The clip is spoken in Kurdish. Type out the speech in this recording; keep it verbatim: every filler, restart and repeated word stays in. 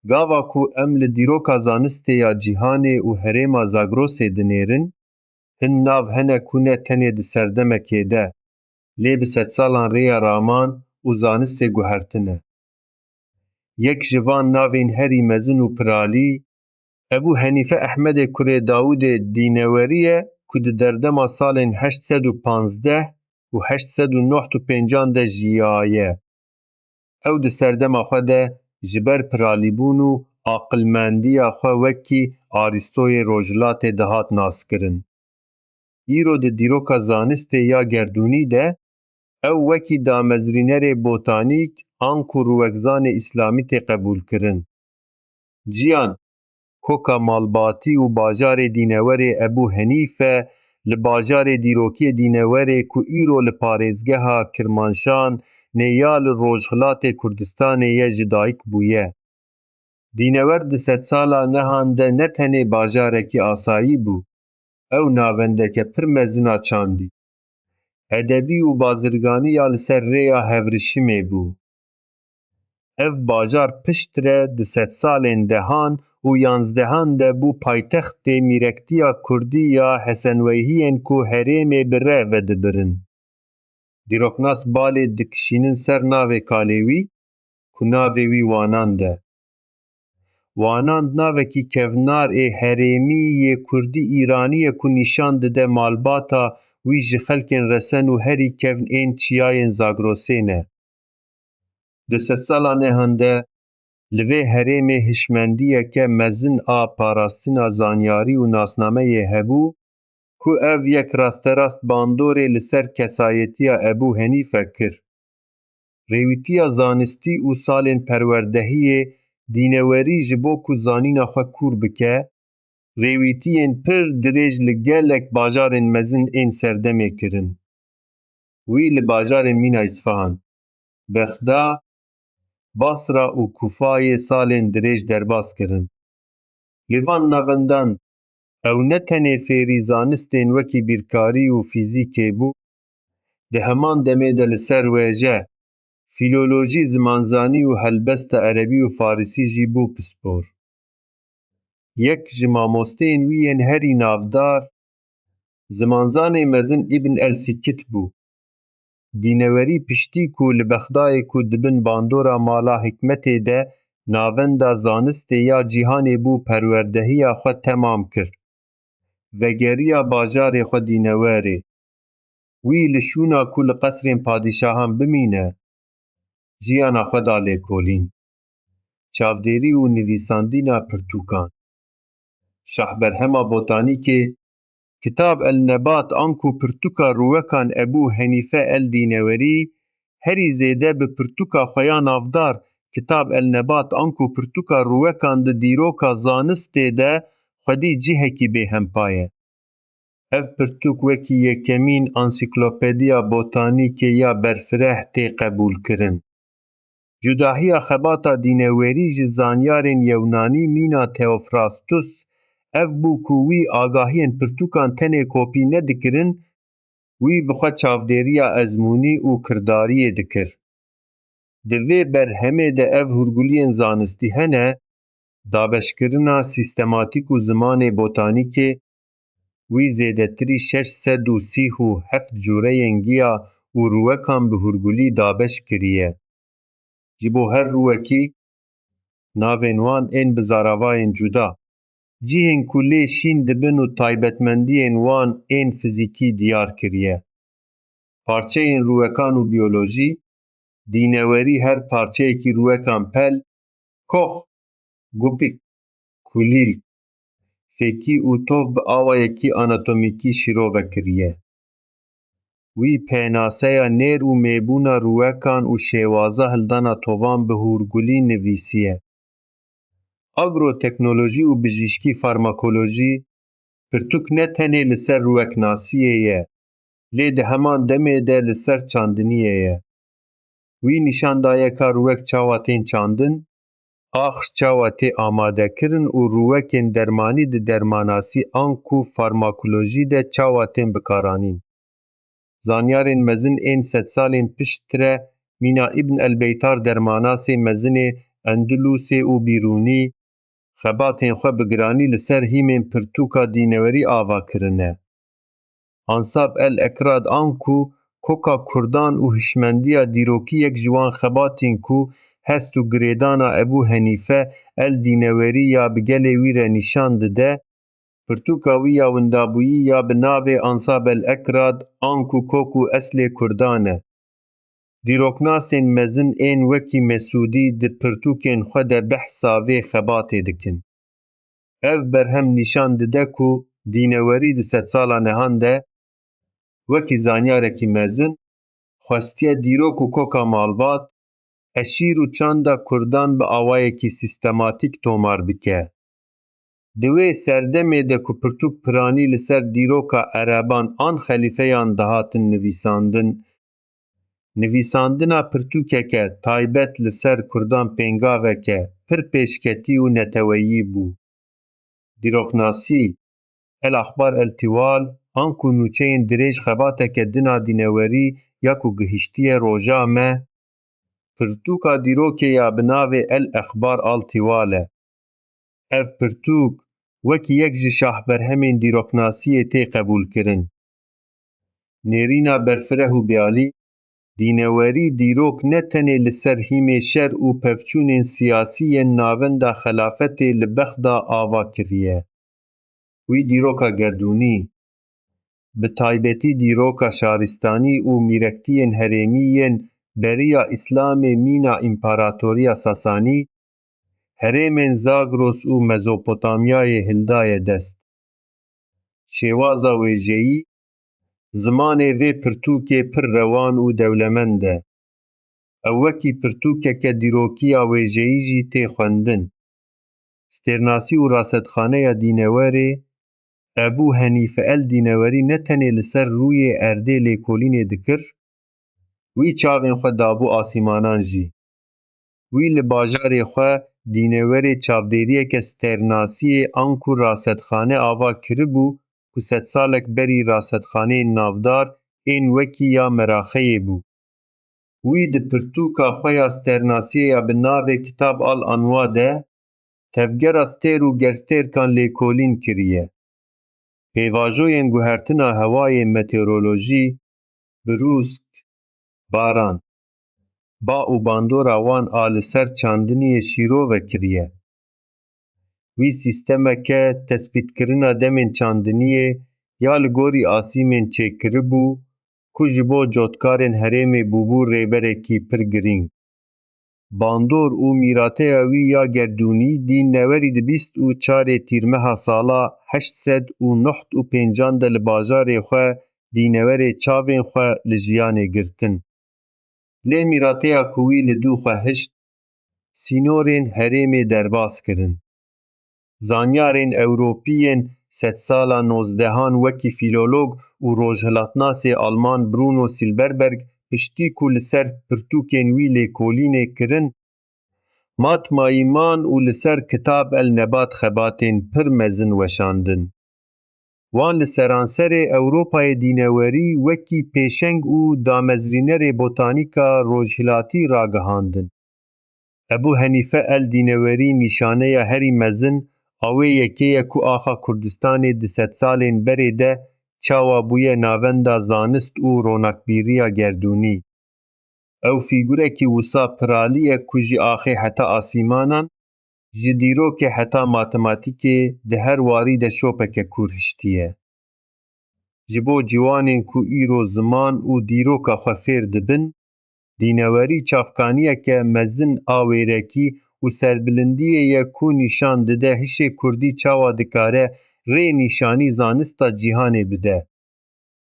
Gava ku em li dîroka zanistê ya cîhanê û herêma Zagrosê dinêrin, hin nav hene ku ne tenê di serdemekê de, lê bi sedsalan rêya raman û zanistê guhertine. Yek ji van navên herî mezin û piralî, Ebû Henîfe Ehmedê kurê Dawûdê Dînewerî ye ku di derdema salên heşt sed û panzdeh û heşt sed û nod û pêncan de jiyaye. Ew di serdema xwe de ji ber piralîbûn û aqilmendiya xwe wekî Arîstoyê Rojhilatê dihat naskirin. Îro di dîroka zanistê ya gerdûnî de ew wekî damezrînerê botanîk anku rûwekzanê îslamî tê qebûlkirin. Ciyan, koka malbatî û bajarê dînewerê Ebû Henîfe li bajarê dîrokiyê dînewerê ku îro li parêzgeha Kirmanşan nê ya li Rojhilatê Kurdistanê ye ji dayik bûye. Dînewer di sedsala nehan de ne tenê bajarekî asayî bû, ew navendeke pir mezin a çandî, edebî û bazirganî ya li ser rêya hevrişimê bû. Ev bajar piştre di sedsalên dehan û yanzdehan de bû paytextê mîrektiya kurdî ya Hesenweyhiyên ku herêmê bi re vedibirin. Dîroknas balê dikişînin ser navê kalê wî ku navê wî Wanan de. Wanand navekî kevnar ê herêmî yê kurdî îranî ye ku nîşan dide malbata wî ji xelkên resen û herî kevn ên çiyayên Zagrosê ne. Di sedsala nehan de li vê herêmê hişmendiyeke mezin a parastina zanyarî û nasnameyê hebû ku ev yek rasterast bandorê li ser kesayetiya Ebû Henîfe kir. Rêwîtiya zanistî û salên perwerdehiyê dînewerî ji bo ku zanîna xwe kûr bike, rêwîtiyên pir dirêj li gelek bajarên mezin ên serdemê kirin. Wî li bajarên mîna Îsfahan, Bexda, Basra û Kufayê salên dirêj derbas kirin. Li van navendan ew ne tenê fêrî zanistên wekî bîrkarî û fîzîkê bû, di heman demê de li ser wêje, fîlolojî, zimanzanî û helbesta erebî û farisî jî bû pispor. Yek ji mamosteyên wî yên herî navdar, zimanzanê mezin Îbn el-Sîkit bû. Dînewerî piştî ku li Bexdayê ku dibin bandora mala hikmetê de navenda zanistê ya cîhanê bû perwerdehiya xwe temam kir. Vegeriya bajarê xwe dînewerê. Wî li şûna ku li qesrên padîşahan bimîne, jiyana xwe da lêkolîn, çavdêrî û nivîsandina pirtûkan. Şahberhema botanîkê, Kitab el Nebat anku pirtûka rûwekan Ebû Henîfe el Dînewerî, herî zêde bi pirtûka xwe ya navdar Kitab el Nebat anku pirtûka rûwekan di dîroka zanistê de xwedî cihekî bêhempa ye. Ev pirtûk wekî yekemîn ansîklopediya botanîkê ya berfireh tê qebûlkirin. Cudahiya xebata dînewerî ji zanyarên Yewnanî mîna Theophrastus ev bû ku wî agahiyên pirtûkan tenê kopî nedikirin, wî bi xwe çavdêriya ezmûnî û kirdariyê dikir. Di vê berhemê de ev hûrguliyên zanistî hene, dabeşkirina sîstematîk û zimanê botanîkê, wî zêdetirî şeş sed û sî û heft cureyên giya û rûwekan bi hûrgulî dabeş kiriye. Ji bo her rûwekî, navên wan ên bi zaravayên cuda, cihên ku lê şîn dibin û taybetmendiyên wan ên fizîkî diyar kiriye. Parçeyên rûwekan û biyolojî, dînewerî her parçeyekî rûwekan pel, kox, gupik, kulîlk, fêkî û tov bi awayekî anatomîkî şîrove kiriye. Wî pênaseya nêr û mêbûna rûwekan û şêwaza hildana tovan bi hûrgulî nivîsiye. Agroteknolojî û bijîşkî farmakolojî, pirtûk ne tenê li ser rûweknasiyê ye, lê di heman demê de li ser çandiniyê ye. Wî nîşan daye ka rûwek çawa tên çandin, ax çawa tê amadekirin û rûwekên dermanî di dermanasî anku farmakolojî de çawa tên bikaranîn. Zanyarên mezin ên sedsalên piştre mîna Îbn el-Beytar dermanasê mezinê Endulûsê û Bîrûnî, xebatên xwe bi giranî li ser hîmên pirtûka dînewerî ava kirine. Ansab El Ekrad anku koka kurdan û hişmendiya dîrokî yek ji wan xebatên ku hest û girêdana Ebû Henîfe El Dînewerî ya bi gelê wî re nîşan dide, pirtûka wî ya windabûyî ya bi navê Ansab El Ekrad anku kok û eslê kurdan e. Dîroknasên mezin ên wekî Mesûdî di pirtûkên xwe de behsa vê xebatê dikin. Ev berhem nîşan dide ku dînewerî di sedsala nehan de, wekî zanyarekî mezin, xwestiye dîrok û koka malbat, eşîr û çanda kurdan bi awayekî sîstematîk tomar bike. Di wê serdemê de ku pirtûk piranî li ser dîroka ereban an xelîfeyan dihatin nivîsandin, nivîsandina pirtûkeke taybet li ser kurdan pêngaveke pir pêşketî û neteweyî bû. Dîroknasî, El Axbar El Tiwal, anku nûçeyên dirêj xebateke din a dînewerî ya ku gihiştiye roja me, pirtûka dîrokê ya bi navê El Exbar Al Tiwal e. Ev pirtûk wekî yek ji şahberhemên dîroknasiyê tê qebûlkirin. Nêrîna Berfireh û Biyalî, dînewerî dîrok ne tenê li ser hîmê şer û pevçûnên siyasî yên navenda xelafetê li Bexda ava kiriye. Wî dîroka gerdûnî, bi taybetî dîroka şaristanî û mîrektiyên herêmî yên beriya Îslamê mîna Împaratoriya Sasanî, herêmên Zagros û Mezopotamyayê hildaye dest. Şêwaza wêjeyî, zimanê vê pirtûkê pir rewan û dewlemend e. Ew wekî pirtûkeke dîrokî ya wêjeyî jî tê xwendin. Stêrnasî û rasetxaneya dînewerê, Ebû Henîfe El Dînewerî ne tenê li ser rûyê erdê lêkolînê dikir, wî çavên xwe dabû asîmanan jî. Wî li bajarê xwe dînewerê çavdêriyeke stêrnasiyê anku rasetxane ava kiribû ku sedsalek berî rasetxaneyên navdar ên wekî ya Meraxeyê bû. Wî di pirtûka xwe ya stêrnasiyê ya bi navê Kitab Al Anwa de tevgera stêr û gerstêrkan lêkolîn kiriye. Pêvajoyên guhertina hewayê, meteorolojî, birûsk, baran, ba û bandora wan a li ser çandiniyê şîrove kiriye. Wî sîstemeke tespîtkirina demên çandiniyê ya li gorî asîmên çêkiribû ku ji bo cotkarên herêmê bûbû rêberekî pir girîng. Bandor û mîrateya wî ya gerdûnî dînewerî di bîst û çarê tîrmeha sala heşt sed û nod û pêncan de li bajarê xwe dînewerê çavên xwe li jiyanê girtin. Lê mîrateya ku wî li dû xwe hişt, sînorên herêmê derbas kirin. Zanyarên Ewropî yên sedsala nozdehan wekî fîlolog û rojhilatnasê Alman Bruno Silberberg piştî ku li ser pirtûkên wî lêkolînê kirin, matmayî man û li ser Kitab El Nebat xebatên pir mezin weşandin. Wan li seranserê Ewropayê dînewerî wekî pêşeng û damezrînerê botanîka rojhilatî ragihandin. Ebû Henîfe El Dînewerî nîşaneya herî mezin a wê yekê ye ku axa Kurdistanê di sedsalên berê de çawa bûye navenda zanist û ronakbîriya gerdûnî. Ew fîgurekî wisa piralî ye ku ji axê heta asîmanan, ji dîrokê heta matematîkê di her warî de şopeke kûr hiştiye. Ji bo ciwanên ku îro ziman û dîroka xwe fêr dibin, dînewerî çavkaniyeke mezin a wêrekî û serbilindiyê ye ku nîşan dide hişê kurdî çawa dikare rê nîşanî zanista cîhanê bide.